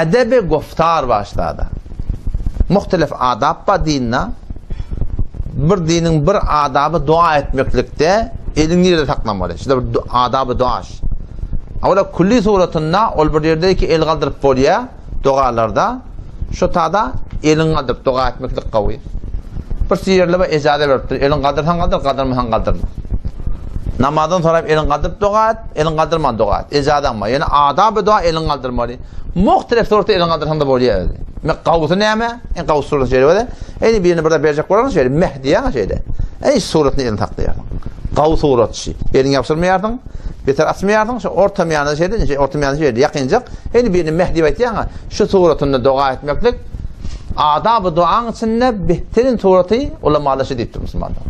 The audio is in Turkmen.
Edebi goftar başlady. Muhtelif adap bar dinde. Bir diniň bir adaby dua etmeklikde eliň nirede saklamaly? Şurada bir adaby dua. Awla külli suratynda ol bir ýerde ki el galdyryp bolýar dogalarda. Şu tada eliň galdyryp doga etmeklik gawy. Bir ýerlere bir ejaza beripdir. Eliň galdyrsaň galdyr, galdyrmasaň galdyrma. Namazdan soň eliň galdyryp doga et, eliň galdyrman doga et. Ejazaň bar. Ýöne adaby doga eliň galdyrmaly. Muhtelif suratda eliň galdyrsaň-da bolýar özi. Me gawsy näme? En gaws suraty şeýle bolýar. Eni birini bir berjek bolarsyň şeýle meh diýýäň şeýle. Ey suratyny elin saklaýarsyň. Gaw suraty. Eliň ýapşyrmaýarsyň, beter açmaýarsyň, şu orta miýany şeýle, şeýle orta miýany şeýle ýakynjak. Eni birini meh diýip aýtýaň, şu suratynda doga etmeklik adaby duaň içinde behterin suraty ulamalar şeý diýipdir musulmanlar.